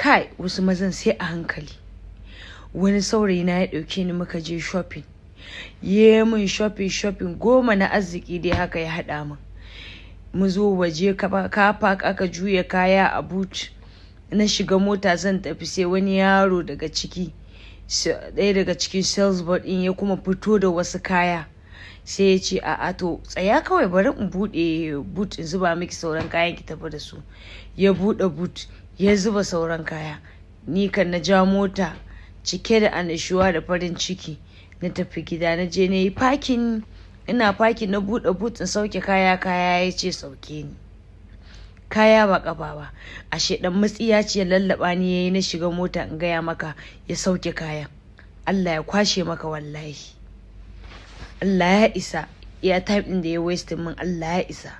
Kai, wasu mazan sai a hankali. Wani saurayi na ya ɗauke ni muka je shopping. Ya min shopping, shopping 10 na arziki dai haka ya haɗa min. Mu zo waje car park, aka juya kaya a boot. Na shiga mota zan tafi, sai wani yaro daga ciki, ɗaya daga cikin sales boy ɗin, ya kuma fito da wasu kaya. Sai ya ce, "A'a, to tsaya kawai, bari in buɗe boot in zuba miki sauran kayan ki tafi da su." Ya buɗe boot ya zuba sauran kaya. Ni kan na ja mota cike da annashuwa da farin ciki na tafi gida. Na je na yi parking. Ina parking na buɗe boot in sauke kaya. Kaya ya ce sauke ni, kaya ba kafa ba. Ashe dan matsiya ce, lallaba ni yayi na shiga mota. In gaya maka, ya sauke kayan. Allah ya kwashe maka wallahi. Allah ya isa iya time din da ya waste min. Allah ya isa.